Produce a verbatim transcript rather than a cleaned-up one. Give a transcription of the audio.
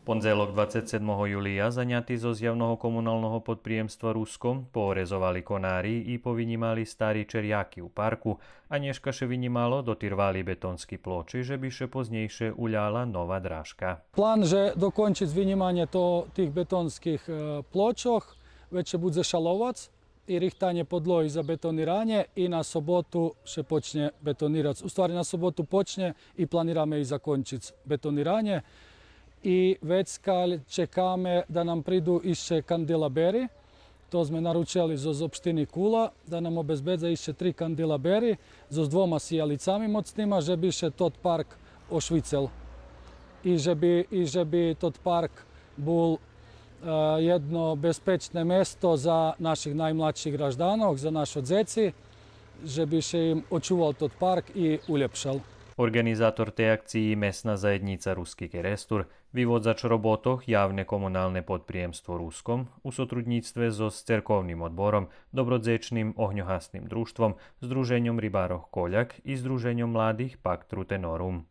Пондзелок, двацец седмого юлия, заняти зоз Явного комуналного подприємства Руско поорезовали конари и повинїмали стари черяки у парку, а нєшка ше винїмало дотирвали бетонски плочи же би ше познєйше уляла нова дражка. План же докончиц винїманє то, тих бетонских, е, плочох, вец ше будзе шаловац и рихтанє подлоги за бетониранє и на соботу ше почнє бетонирац. У ствари на соботу почнє и планираме и закончиц бетониранє. И вецка чекаме да нам приду ище канделабери. То зме наручели зоз, зоз општини Кула, да нам обезбедза ище три канделабери зоз двома сиялицами моцнима, же би ше тот парк ошвицел. И же би, и же би тот парк бул, е, єдно безпечне место за наших наймладших гражданох, за нашо дзеци, же би ше им очувал тот парк и улєпшал. Орґанизатор тей акциї, Месна заєднїца Руски Керестур, виводзач роботох, Явне комуналне подприємство Руско, у сотруднїцтве зоз Церковним одбором, Добродзечним огньогасним дружтвом, Здруженьом рибарох Коляк и Здруженьом младих Пакт Рутенорум.